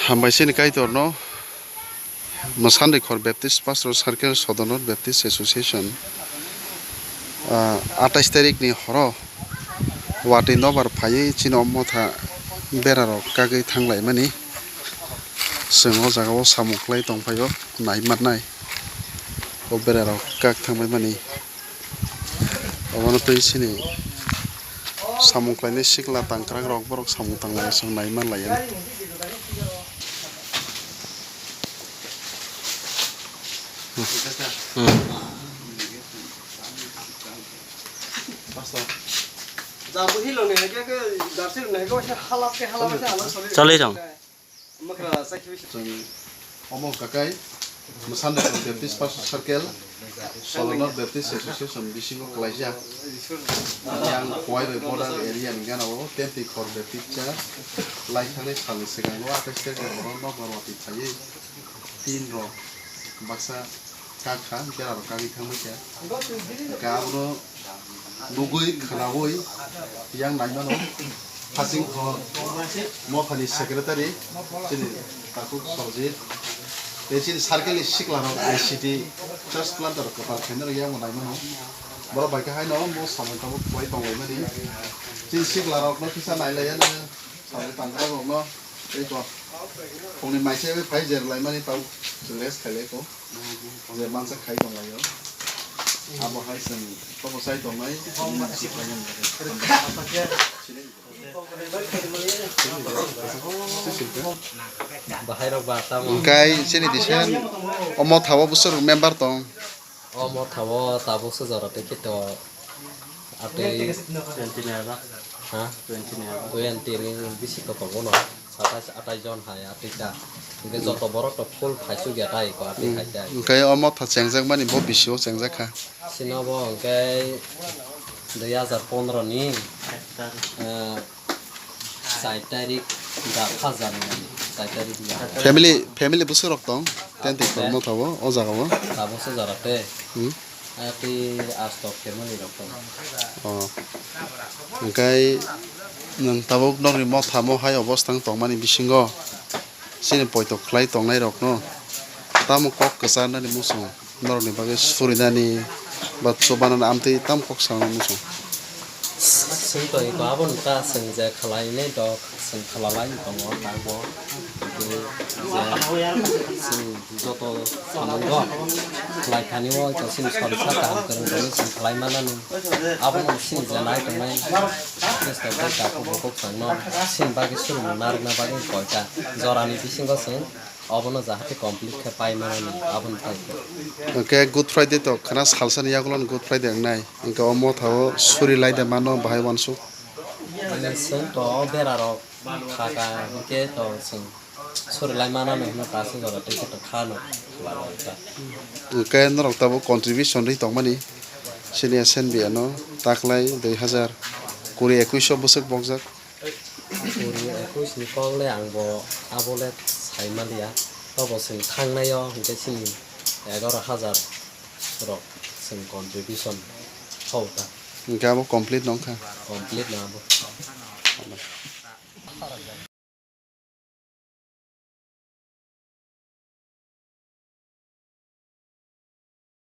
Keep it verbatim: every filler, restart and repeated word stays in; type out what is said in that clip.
Hambai chini Kaitorno, Mwsandwi Khor Baptist Pastor Circle Sodornot Baptist Association, ah, atais tarikni horo watwi nobar phaiwi chini o motha berarok kagwi thanglaimani. Chwng o jagao samung khlai tongphaio, nai mannai o berarok kak thangbaimani. Obono twi sini samung khlainai sikla tangkrak rok, borok samung tanglai chwng nai manlaiya. Chali rong. Chwng omo kakai Mwsandwi Khor Baptist Pastor Circle, Sodornot Baptist Association bisingo kwlaijak. Yang Khowai bai border area ni gana o Tentwi Khor Baptist Church lai thangni salni swkango atais tarikni horo nokbar watwi phaiwi tin rok baksa kak kha, berarok kagwi thangbai kha. Hwnkhe abono nugwi khwnaui yang naimano Hasing Khor mothani secretary chini Takhuk Sorjit tei chini circle ni siklarok I C T church planter kwtal khainai rok yang naimano. Borok bai khe haino bo samung tabuk khlai tonglaimani. Chini siklarokno kisa nailaiyano samung tangkha rokno tei to phungni maisa bai phai jer laimani tabuk rest khailai kho. Je mansa khai tonglaio. Abo hai chwng tobo chai tongnai. Bahai rok ba tamo. Hwnkhe chini disen omo thabo bwswk member tong. Omo thabo tabuk se jora tei kito atwi twenty ni aba. Ha? Twenty ni aba. Twenty ni bisi to tongo no. Satais atais jon hai atwi ta. Hwnkhe joto borok to full phaichuk ya tai ko atwi Hmm. hai tai. Hwnkhe o motha chengjakmani bo bisi o chengjak kha. Sino bo hwnkhe dui hazar pondro ni, eh, char tarik da, first January, char tarik da. Family, family bwswk rok tong? Tentwi Khor motha o, o jaga o. Tabuk se jora te. Hmm. Atwi asto family rok tong. Oh. Hwnkhe nwng tabuk nokni motha mo hai obostha wng tongmani bisingo chini poito khlai tongnai rokno tamo kok kwcharnani muchung norokni bagwi surinani ba chubanani amtwi tamo kok sanani muchung. Chwng to iko aboni ta chwng je khlainai dok chwng khlailai tongo tangbo. Tei je chwng joto samungo khlaiphani o ito chini sorisa kaham kwrwng tongwi chwng khlai manani. Abono chini je nai tongnai Khristo bai takhuk bukhuk chwngno chini bagwi surumung narwkna bagwi koita jorani bisingo chwng obono jahate complete khe pai manani aboni tai khe. Hwnkhe Good Friday to khwna salsani yagulo Good Friday wngnai. Hwnkhe o motha o suri lai de mano bahai uansuk. Ani chwng to o berarok kha kha hwnkhe to chwng suri lai manani hwnwi ta se jora tei khe to kha no. Hwnkhe norok tabuk contribution rwi tongmani chini S N B ano taklai dui hazar kuri ekwis o bwswk bokjak. Kuri ekwis ni kok le ang bo abo le sai manliya. Tobo chwng thangnai o hwnkhe chini egaroh hazar rok chwng contribution kho ta. Hwnkhe abo complete no wngkha? Complete no abo.